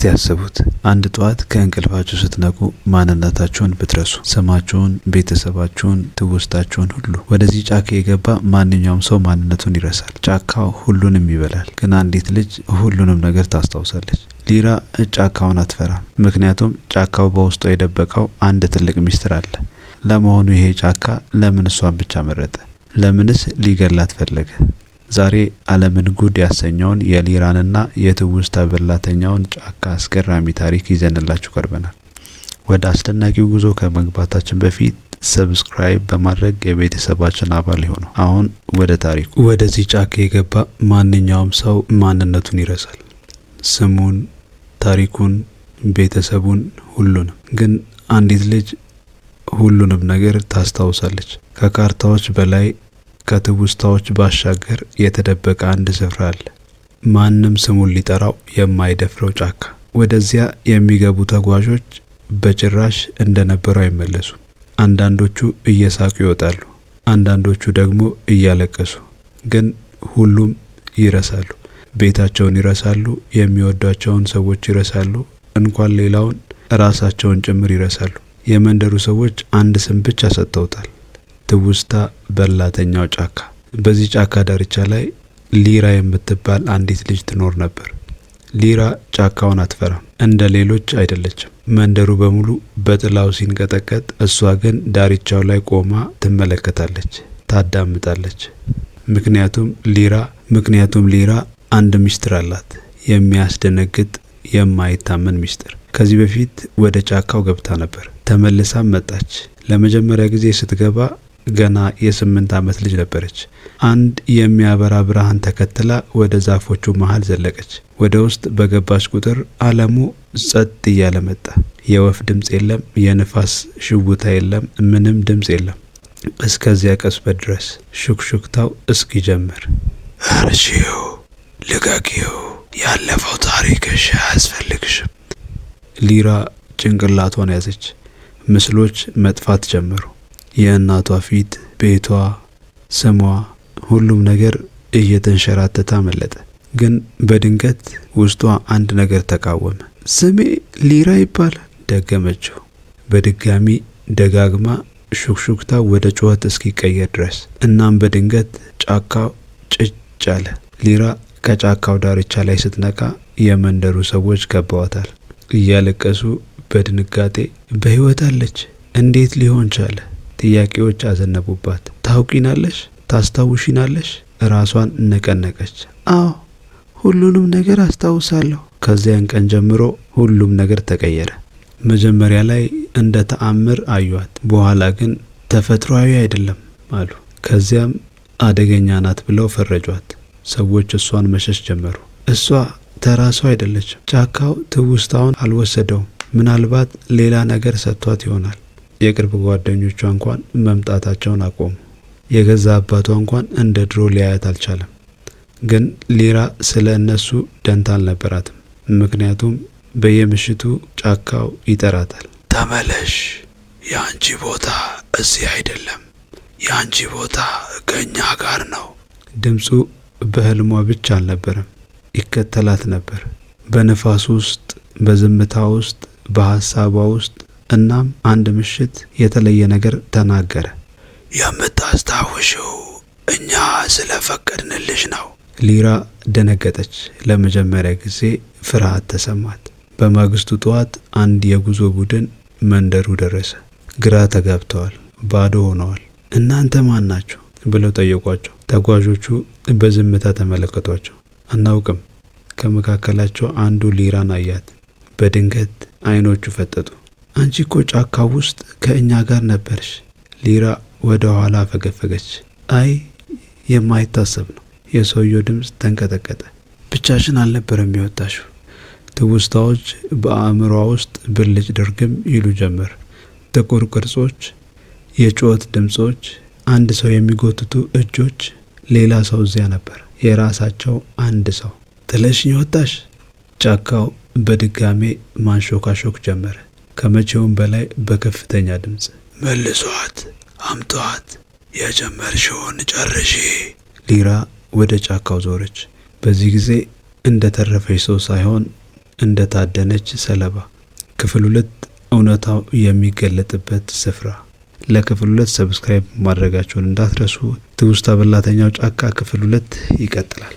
እስቲ ያስቡት፣ አንድ ጠዋት ከእንቅልፋችሁ ስትነቁ ማንነታችሁን ብትረሱ፣ ስማችሁን፣ ቤተሰባችሁን፣ ትውስታችሁን ሁሉ። ወደዚህ ጫካ የገባ ማንኛውም ሰው ማንነቱን ይረሳል። ጫካው ሁሉንም ይበላል። ግን አንዲት ልጅ ሁሉንም ነገር ታስታውሳለች። ሊራ ጫካውን አትፈራም። ምክንያቱም ጫካው በውስጡ የደበቀው አንድ ትልቅ ሚስጥር አለ። ለመሆኑ ይሄ ጫካ ለምን እሷን ብቻ መረጠ? ለምንስ ሊገላት ፈለገ? ዛሬ ዓለምን ጉድ ያሰኘውን የሊራንና የትውስታ በላተኛውን ጫካ አስገራሚ ታሪክ ይዘንላችሁ ቀርበናል። ወደ አስደናቂው ጉዞ ከመግባታችን በፊት subscribe በማድረግ የቤተሰባችን አባል ይሁኑ። አሁን ወደ ታሪኩ። ወደዚህ ጫካ የገባ ማንኛውም ሰው ማንነቱን ይረሳል። ስሙን፣ ታሪኩን፣ ቤተሰቡን፣ ሁሉንም። ግን አንዲት ልጅ ሁሉንም ነገር ታስታውሳለች። ከካርታዎች በላይ፣ ከትውስታዎች ባሻገር የተደበቀ አንድ ስፍራ አለ። ማንም ስሙን ሊጠራው የማይደፍረው ጫካ። ወደዚያ የሚገቡ ተጓዦች በጭራሽ እንደነበሩ አይመለሱም። አንዳንዶቹ እየሳቁ ይወጣሉ፣ አንዳንዶቹ ደግሞ እያለቀሱ። ግን ሁሉም ይረሳሉ። ቤታቸውን ይረሳሉ፣ የሚወዷቸውን ሰዎች ይረሳሉ፣ እንኳን ሌላውን ራሳቸውን ጭምር ይረሳሉ። የመንደሩ ሰዎች አንድ ስም ብቻ ሰጥተውታል፤ ትውስታ በላተኛው ጫካ። በዚህ ጫካ ዳርቻ ላይ ሊራ የምትባል አንዲት ልጅ ትኖር ነበር። ሊራ ጫካውን አትፈራም። እንደ ሌሎች አይደለችም። መንደሩ በሙሉ በጥላው ሲንቀጠቀጥ፣ እሷ ግን ዳርቻው ላይ ቆማ ትመለከታለች፣ ታዳምጣለች። ምክንያቱም ሊራ ምክንያቱም ሊራ አንድ ሚስጥር አላት። የሚያስደነግጥ፣ የማይታመን ሚስጥር። ከዚህ በፊት ወደ ጫካው ገብታ ነበር። ተመልሳም መጣች። ለመጀመሪያ ጊዜ ስትገባ ገና የ8 ዓመት ልጅ ነበረች። አንድ የሚያበራ ብርሃን ተከትላ ወደ ዛፎቹ መሃል ዘለቀች። ወደ ውስጥ በገባች ቁጥር ዓለሙ ጸጥ እያለ መጣ። የወፍ ድምፅ የለም፣ የንፋስ ሽውታ የለም፣ ምንም ድምፅ የለም። እስከዚያ ቅጽበት ድረስ፣ ሹክሹክታው እስኪጀምር። እርሺው፣ ልቀቂው፣ ያለፈው ታሪክሽ አያስፈልግሽም። ሊራ ጭንቅላቷን ያዘች። ምስሎች መጥፋት ጀመሩ። የእናቷ ፊት፣ ቤቷ፣ ስሟ፣ ሁሉም ነገር እየተንሸራተተ አመለጠ። ግን በድንገት ውስጧ አንድ ነገር ተቃወመ። ስሜ ሊራ ይባላል፣ ደገመችው። በድጋሚ ደጋግማ፣ ሹክሹክታ ወደ ጩኸት እስኪቀየር ድረስ። እናም በድንገት ጫካው ጭጭ አለ። ሊራ ከጫካው ዳርቻ ላይ ስትነቃ የመንደሩ ሰዎች ከበዋታል። እያለቀሱ፣ በድንጋጤ፣ በሕይወት አለች? እንዴት ሊሆን ቻለ? ጥያቄዎች አዘነቡባት። ታውቂናለሽ? ታስታውሺናለሽ? ራሷን ነቀነቀች። አዎ፣ ሁሉንም ነገር አስታውሳለሁ። ከዚያን ቀን ጀምሮ ሁሉም ነገር ተቀየረ። መጀመሪያ ላይ እንደ ተአምር አዩአት። በኋላ ግን ተፈጥሯዊ አይደለም አሉ። ከዚያም አደገኛ ናት ብለው ፈረጇት። ሰዎች እሷን መሸሽ ጀመሩ። እሷ ተራ ሰው አይደለችም። ጫካው ትውስታውን አልወሰደውም። ምናልባት ሌላ ነገር ሰጥቷት ይሆናል። የቅርብ ጓደኞቿ እንኳን መምጣታቸውን አቆሙ። የገዛ አባቷ እንኳን እንደ ድሮ ሊያያት አልቻለም። ግን ሊራ ስለ እነሱ ደንታ አልነበራትም። ምክንያቱም በየምሽቱ ጫካው ይጠራታል። ተመለሽ፣ የአንቺ ቦታ እዚህ አይደለም። የአንቺ ቦታ ከእኛ ጋር ነው። ድምፁ በህልሟ ብቻ አልነበረም፣ ይከተላት ነበር። በንፋስ ውስጥ፣ በዝምታ ውስጥ፣ በሀሳቧ ውስጥ። እናም አንድ ምሽት የተለየ ነገር ተናገረ። የምታስታውሽው እኛ ስለፈቀድንልሽ ነው። ሊራ ደነገጠች። ለመጀመሪያ ጊዜ ፍርሃት ተሰማት። በማግስቱ ጠዋት አንድ የጉዞ ቡድን መንደሩ ደረሰ። ግራ ተጋብተዋል፣ ባዶ ሆነዋል። እናንተ ማን ናችሁ? ብለው ጠየቋቸው። ተጓዦቹ በዝምታ ተመለከቷቸው። አናውቅም። ከመካከላቸው አንዱ ሊራን አያት። በድንገት አይኖቹ ፈጠጡ። አንቺ እኮ ጫካ ውስጥ ከእኛ ጋር ነበርሽ። ሊራ ወደ ኋላ ፈገፈገች። አይ፣ የማይታሰብ ነው። የሰውየው ድምፅ ተንቀጠቀጠ። ብቻሽን አልነበረም የወጣሽው። ትውስታዎች በአእምሯ ውስጥ ብልጭ ድርግም ይሉ ጀመር። ጥቁር ቅርጾች፣ የጩኸት ድምፆች፣ አንድ ሰው የሚጎትቱ እጆች። ሌላ ሰው እዚያ ነበር። የራሳቸው አንድ ሰው። ጥለሽኝ ወጣሽ። ጫካው በድጋሜ ማንሾካሾክ ጀመረ፣ ከመቼውም በላይ በከፍተኛ ድምፅ። መልሷት፣ አምጧት፣ የጀመርሽውን ጨርሺ። ሊራ ወደ ጫካው ዞረች። በዚህ ጊዜ እንደ ተረፈች ሰው ሳይሆን እንደ ታደነች ሰለባ። ክፍል 2፣ እውነታው የሚገለጥበት ስፍራ። ለክፍል 2 subscribe ማድረጋችሁን እንዳትረሱ። ትውስታ በላተኛው ጫካ ክፍል 2 ይቀጥላል።